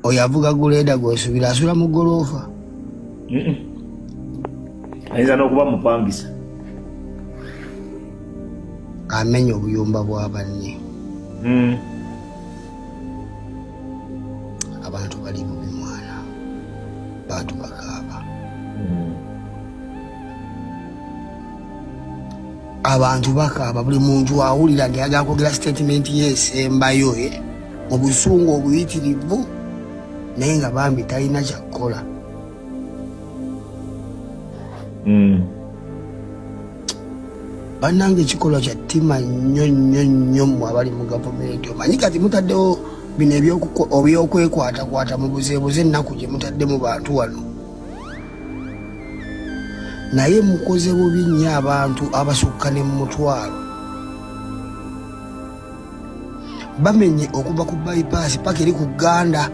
Oyo avuga guleeda gwosubira asula mu goloofa. Ayinza n'okuba mupangisa. Amenya obuyumba bwa banne. Abantu bali bubi mwana, bantu bakaaba. Abantu bakaaba, buli muntu awulira nti ayagala kwogera sitatimenti ye esembayo mu busungu obuyitirivu, naye nga bambi talina kyakukola. Bannange, ekikolwa kya ttima nnyo nnyo nnyo mmwe abali mu gavumenti. Omanyi kati mutaddewo bino ebyokwekwatakwata mu buzeebuze ennaku gye mutadde mu bantu wano, naye mukoze bubi nnyo abantu abasukka ne mu mutwalo bamenye okuva ku bypass paka eri ku Gganda.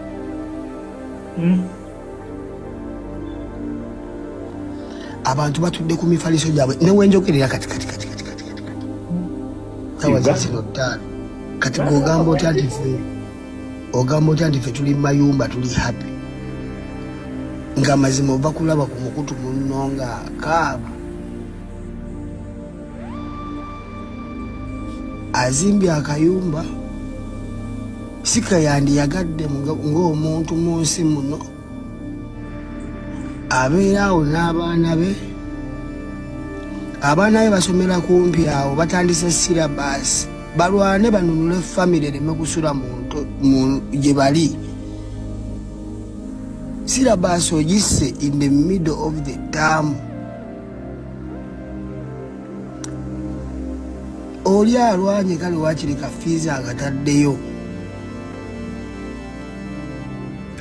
Abantu batudde ku mifaliso gyabwe newenjogerera kati kati kati kati kati kati kati sawa zizino 5. Kati gwogamba otya nti ffe, ogamba otya nti ffe tuli mayumba tuli happy, nga mazima ova kulaba ku mukutu munno nga akaaba azimbye akayumba sika yandiyagadde ng'omuntu mu nsi muno, abeera awo n'abaana be, abaana be basomera kumpi awo, batandise syllabus, balwane banunule famire ereme kusula mu gye bali. Syllabus ogisse in the middle of the term. Oli alwanye kale wakiri ka fees akataddeyo,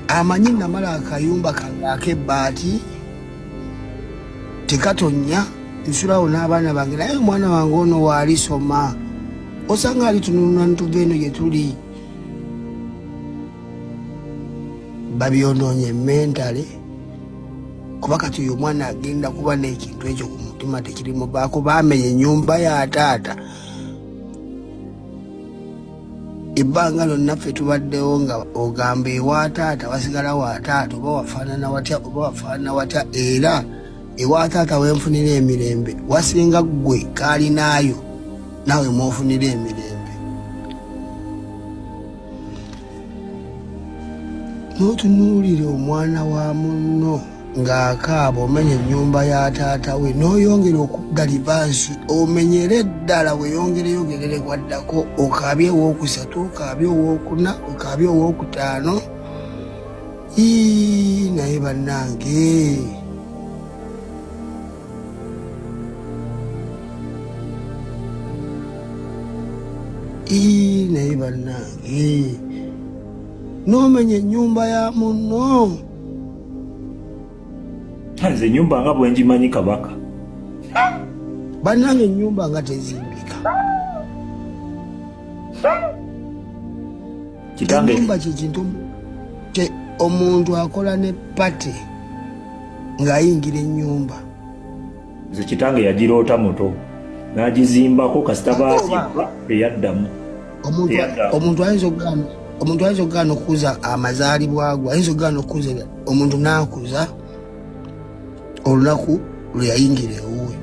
amanyi namala akayumba kange ak'ebbaati tekatonya, nsulawo n'abaana bange, naye omwana wange ono waalisoma osanga alitununula nituva eno gye tuli. Babyonoonye mentally, kuba kati oyo omwana agenda kuba n'ekintu ekyo ku mutima tekirimuvaako. Bamenya ennyumba ya taata. Ebbanga lyonna ffe tubaddewo nga ogamba ewa taata wasigala wa taata, oba wafaanana watya, oba wafaanana watya, era ewa taata wenfunira emirembe wasinga ggwe kaalinaayo naawe mwofunira emirembe. N'otunuulira omwana wa munno ng'akaaba omenya ennyumba ya taata we, n'oyongera okudda reverse, omenyere ddala, weeyongereyo ogerere kwaddako, okaabye owookusatu, okaabye owookuna, okaabye owookutaano. Ii, naye bannange, Ii, naye bannange, n'omenya ennyumba ya munno. Nze ennyumba nga bwengimanyi, kabaka. Bannange, ennyumba nga tezimbika. Kitange. Ennyumba kyekintu omuntu akola ne party ng'ayingira ennyumba. Nze kitange yagiroota muto n'agizimbako, kasita baazimba teyaddamu. Teyaddamu. Omuntu ayinza okugaana okukuza amazaalibwa gwe, ayinza okugaana okukuza, omuntu n'akuza olunaku lwe yayingira ewuwe,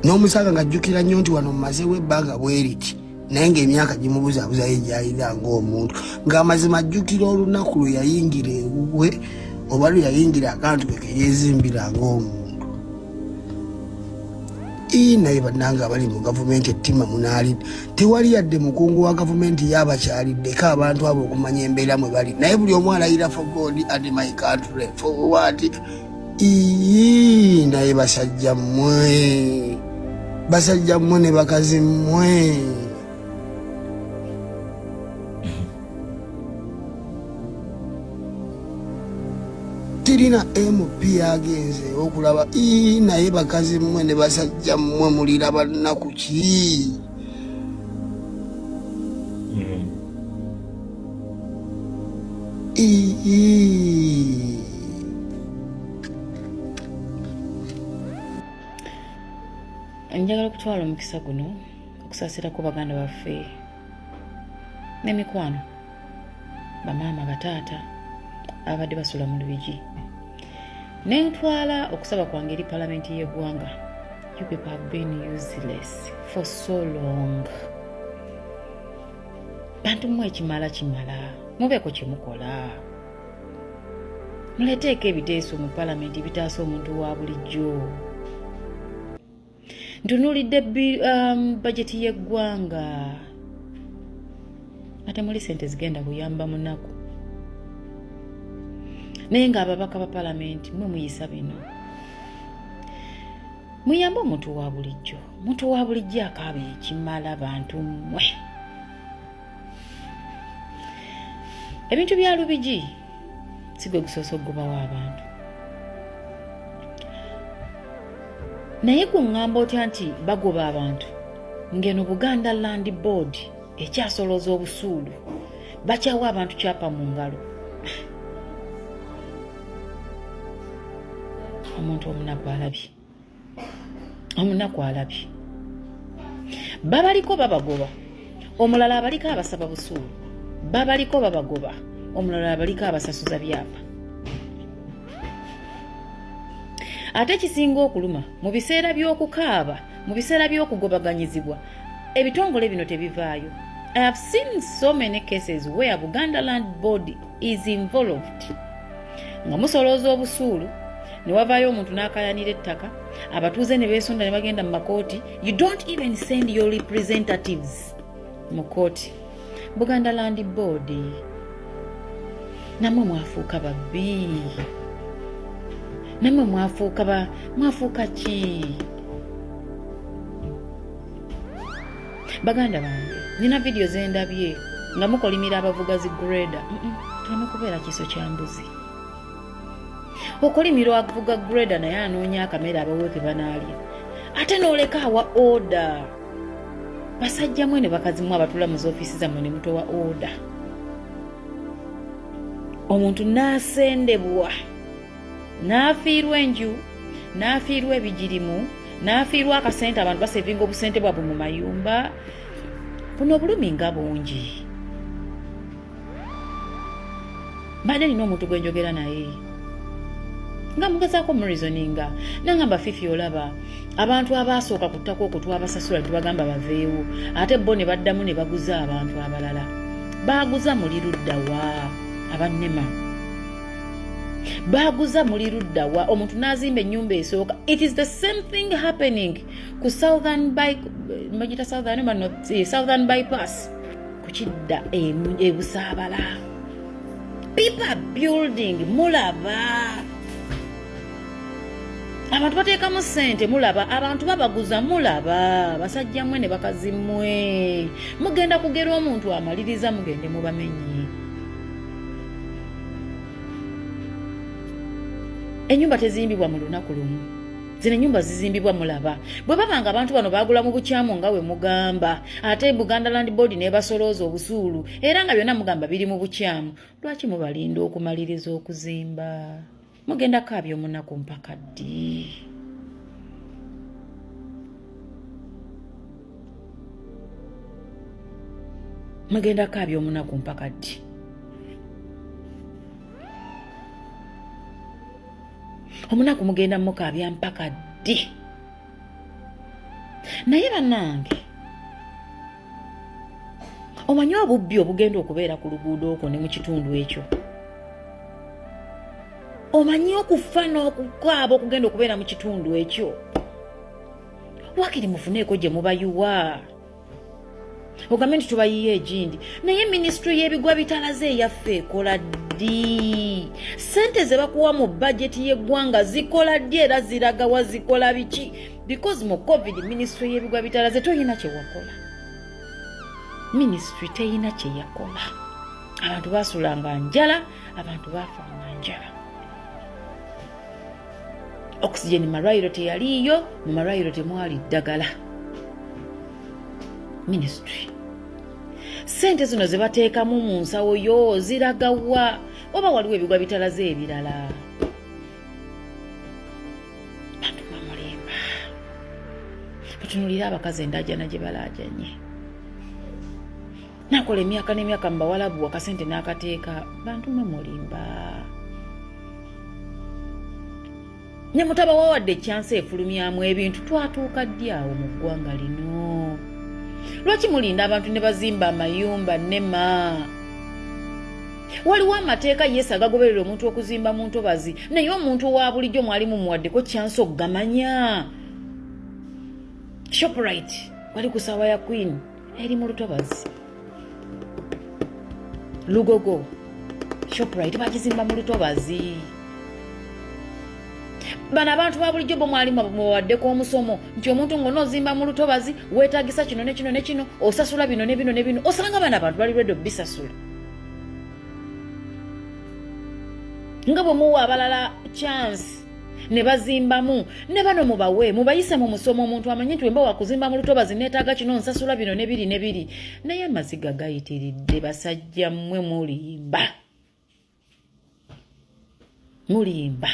n'omusanga ng'ajjukira nnyo nti wano mmazeewo ebbanga bwe riti, naye ng'emyaka gimubuzaabuzayo egyayina ng'omuntu, ng'amazima ajjukira olunaku lwe yayingira ewuwe oba lwe yayingira akantu ke keyeezimbira ng'omuntu. Ii, naye bannange abali mu gavumenti, ettima munaali tewali yadde mukungu wa gavumenti yabakyaliddeko abantu abo okumanya embeera mwe bali, naye buli omu alayira for God and my country, for what? Ii, naye basajja mmwe, basajja mmwe ne bakazi mmwe. Tirina MP yagenze okulaba. Ii, naye bakazi mmwe ne basajja mmwe, muliraba nnaku ki? Ii. Njagala okutwala omukisa guno okusaasirako baganda baffe n'emikwano, bamaama, bataata. Abadde basula mu Lubigi. Nentwala okusaba kwange eri palamenti y'eggwanga. You people have been useless for so long. Bantu mmwe, ekimala kimala, mubeeko kyemukola, muleteeko ebiteeso mu palamenti ebitaasa omuntu wa bulijjo. Ntunuulidde bajeti y'eggwanga nga temuli sente zigenda kuyamba munaku, naye ng'ababaka ba palamenti mwe muyisa bino. Muyambe omuntu wa bulijjo. Omuntu wa bulijjo akaaba ekimala. Bantu mmwe, ebintu bya Lubigi si gwe gusoose okugobawo abantu, naye gwe ŋŋamba otya nti bagoba abantu ngeno Buganda Land Board ekyasolooza obusuulu, bakyawa abantu kyapa mu ngalo? Omuntu omunaku alabye, omunaku alabye. Babaliko babagoba, omulala abaliko abasaba busuulu, babaliko babagoba, omulala abaliko abasasuza byapa. Ate kisinga okuluma mu biseera by'okukaaba, mu biseera by'okugobaganyizibwa, ebitongole bino tebivaayo. I have seen so many cases where Buganda Land Board is involved nga musolooza obusuulu, ne wavaayo omuntu n'akayanira ettaka, abatuuze ne beesonda ne bagenda mu makooti. You don't even send your representatives mu kooti. Buganda Land Board, nammwe mwafuuka babbi, nammwe mwafuuka ba mwafuuka ki? Baganda bange, nina vidiyo zendabye nga mukolimira abavuga zi grader. Tuleme kubeera kiso kya mbuzi. Okolimira avuga grader, naye anoonya akamere abaweeke banaalya, ate n'oleka awa order. Basajja mwe ne bakazi mwe abatula mu zoofiisi zammwe ne mutowa order, omuntu n'asendebwa, n'afiirwa enju, n'afiirwa ebigirimu, n'afiirwa akasente. Abantu basevinga obusente bwabwe mu mayumba. Buno obulumi nga bungi. Mbadde nina omuntu gwe njogera naye nga mugezaako mureasoninga, nangamba, "Fifi, olaba abantu abaasooka ku ttaka okwo twabasasula, tubagamba baveewo, ate bo ne baddamu ne baguza abantu abalala. Baaguza muli luddawa? Abannema baaguza muli luddawa?" Omuntu n'azimba ennyumba esooka. It is the same thing happening ku southern by, bagita southern oba north, southern bypass ku kidda ebusaabala. People are building, mulaba abantu bateekamu ssente, mulaba abantu babaguza, mulaba. Basajja mmwe ne bakazi mmwe, mugenda kugera omuntu amaliriza, mugende mubamenye. Ennyumba tezimbibwa mu lunaku lumu. Zino ennyumba zizimbibwa, mulaba. Bwe baba nga abantu bano baagula mu bukyamu nga we mugamba, ate Buganda Land Board nebasolooza obusuulu, era nga byonna mugamba biri mu bukyamu, lwaki mubalinda okumaliriza okuzimba? Mugenda kaabya omunaku mpaka ddi? Mugenda kaabya omunaku mpaka ddi? Omunaku mugenda mukaabya mpaka ddi? Naye bannange, omanyi obubbi obugenda okubeera ku luguudo okwo ne mu kitundu ekyo? Omanyi okufa n'okukaaba okugenda okubeera mu kitundu ekyo? Wakiri mufuneeko gye mubayiwa, ogambe nti tubayiye egindi. Naye minisitule y'ebigwa bitalaze eyaffe ekola ddi? Sente ze bakuwa mu bajeti y'eggwanga zikola ddi era ziragawa? Zikola biki? Because mu COVID minisitule y'ebigwa bitalaze toyina kyewakola, minisitule teyina kyeyakola. Abantu basulanga njala, abantu bafanga njala. Oxygen mu malwaliro teyaliiyo, mu malwaliro temwali ddagala. Ministry, sente zino ze bateekamu mu nsawo yo ziragawa? Oba waliwo ebigwa bitalaze ebirala? Bantu bamulimba. Batunulire abakazi endajana gye balaajanye. Nakola emyaka n'emyaka mu Bawalabu, akasente n'akateeka. Bantu mwe mulimba. Ne mutabawa wadde ekyansi efulumyamu ebintu. Twatuuka ddi awo mu ggwanga lino? Lwaki mulinda abantu ne bazimba amayumba? Nema waliwo amateeka, yes, agagoberera omuntu okuzimba mu ntobazi, naye omuntu owa bulijjo mwali mumuwaddeko kyansi okugamanya? Shoprite wali ku saawa ya Queen eri mu lutobazi Lugogo. Shoprite bagizimba mu lutobazi. Bano abantu ba bulijjo bo mwali mubawaddeko omusomo nti omuntu ng'onoozimba mu lutobazi weetagisa kino ne kino ne kino, osasula bino ne bino ne bino? Osanga bano abantu bali ready obisasula nga bwe muwa abalala chance ne bazimbamu. Ne bano mubawe, mubayise mu musomo, omuntu amanye nti wemba wakuzimba mu lutobazi neetaaga kino, nsasula bino ne biri ne biri. Naye amaziga gayitiridde. Basajja mmwe, mulimba, mulimba.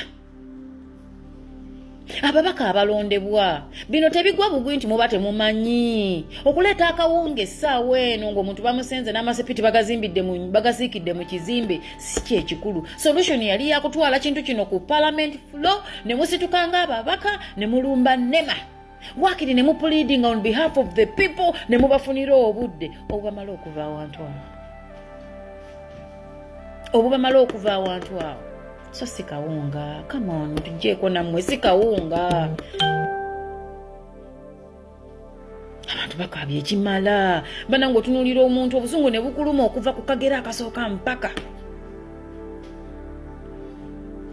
Ababaka abalondebwa, bino tebigwa bugwi nti muba temumanyi. Okuleeta akawunga essaawa eno ng'omuntu bamusenze n'amasepiti bagazimbidde, bagasiikidde mu kizimbe, si kyekikulu. Solution yali yakutwala kintu kino ku parliament floor, ne musituka ng'ababaka ne mulumba NEMA, wakiri ne mupleading on behalf of the people, ne mubafunira obudde obubamala okuva awantu awo, obubamala okuva awantu awo. So si kawunga, come on, tugyeko nammwe, si kawunga. Abantu bakaabye ekimala. Banange, otunuulira omuntu obusungu ne bukuluma okuva ku kagera akasooka mpaka.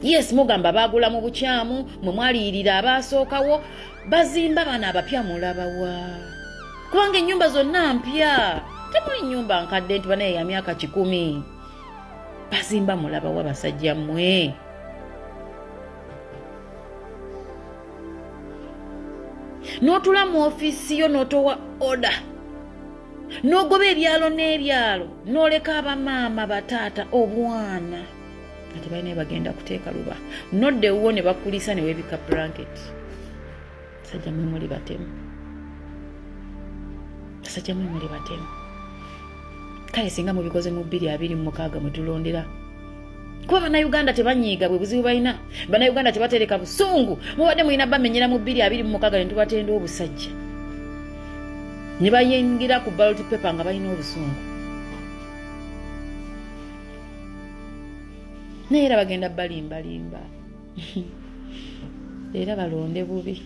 Yes, mugamba baagula mu bukyamu, mwe mwaliyirira abaasookawo bazimba. Bano abapya mulabawa? Kubanga ennyumba zonna mpya, temuli nnyumba nkadde nti banaye ya myaka 100. Bazimba mulabawa, basajja mmwe? N'otula mu ofiisi yo n'otowa order, n'ogoba ebyalo n'ebyalo, n'oleka abamaama, bataata, obwana nga tebalina bagenda kuteeka luba. Nodda ewuwo ne bakulisa ne weebika blanket. Basajja mwe muli batemu, basajja mwe muli batemu. Kale singa mubikoze mu 2026 mwe tulondera, kuba Bannayuganda tebanyiiga, bwe buzibu balina. Bannayuganda tebatereka busungu. Mubadde mulina bamenyera mu 2026 ne tubatenda obusajja, ne bayingira ku ballot paper nga balina obusungu, naye era bagenda balimbalimba, era balonde bubi.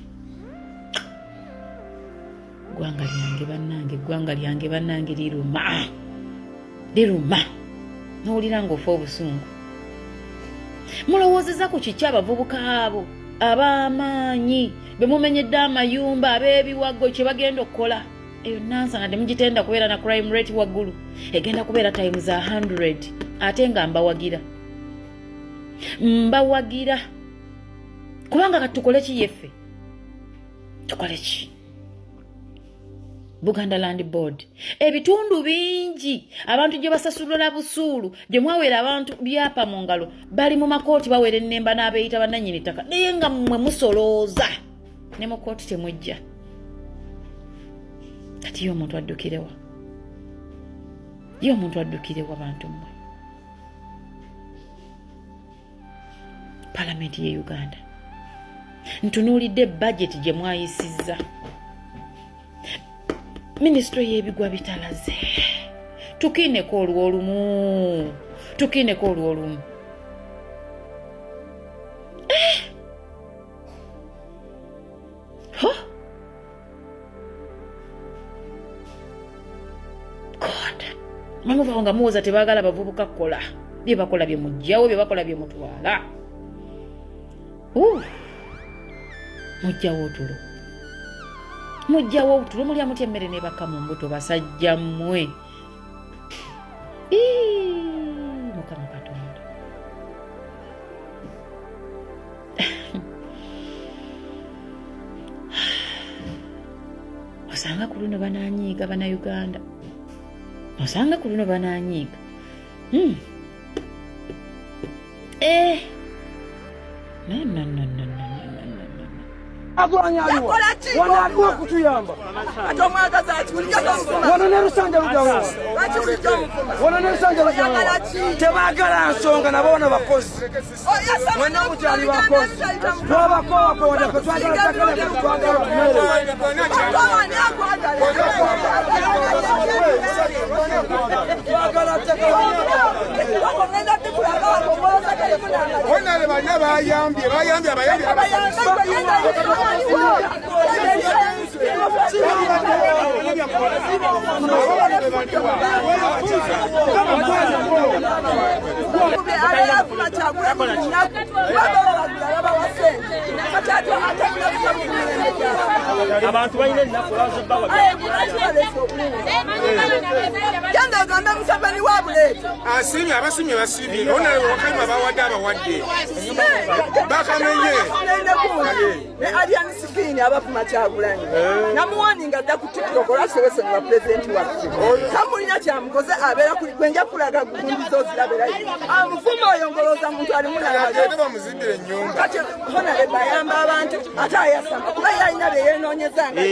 Ggwanga lyange bannange, eggwanga lyange bannange, liruma, liruma, nowulira ng'ofa obusungu. Mulowoozeza ku kiki abavubuka abo ab'amaanyi be mumenyedde amayumba, ab'ebiwago, kye bagenda okukola? Eyo Nansana temugitenda kubeera na crime rate waggulu, egenda kubeera times 100. Ate nga mbawagira, mbawagira, kubanga kati tukole ki yeffe? Tukole ki? Buganda Land Board, ebitundu bingi abantu gye basasulula busuulu, gye mwawera abantu byapa mu ngalo, bali mu makooti bawera ennemba n'abeeyita bannannyini ttaka, naye nga mmwe musolooza, ne mu kooti temujja. Kati ye omuntu addukirewa? Ye omuntu addukirewa, bantu mmwe? Palamenti ye Uganda, ntunuulidde budget gye mwayisizza, minisitule y'ebigwa bitalaze. Tukiineko olwolumu, tukiineko olwolumu. Eh! Huh? God, mwemuvawo nga muwoza tebaagala bavubuka kukola. Bye bakola bye mugjawo, bye bakola bye mutwala. Mugjawo otulo, mugjawo otulo, mulya mutya emmere nebakka mu mbuto, basajja mmwe? Mukama Katonda. Osanga ku luno bananyiiga Bannayuganda, osanga ku luno bananyiiga. Eh. No, no, no, no, no, no, no, no, no. Kyagulanyi aliwa? Wano aliwo okutuyamba. Wano ne Lusanja lugawa. Wano ne Lusanja lugawa. Tebaagala nsonga nabo wano bakozi. Mwenna mukyali bakozi. Twabakoowakoona ffe twagala ttaka lyaffe twagala mmere. Twagala ttaka. Honale balina bayambye bayambye abayambye Abantu balina ennaku bazibawa. Genda ogambe Museveni wa buleeta. Asiimye abasiimye basiimye honale wakayima bawadde abawadde bakamenye. Ne Alien Skin abavuma Kyagulanyi namuwaninga dda ku TikTok olwasowesonyiwa pulezidenti waffe tamulina kyamukoze abeera gwenja kulaga gundi zoziraberayo amuvuma oyo ngolooza muntu alimunagende bamuzimbire ennyumba. Kati honale bayamba abantu ate ayasama kuba ye alina byeyenoonyeza nga.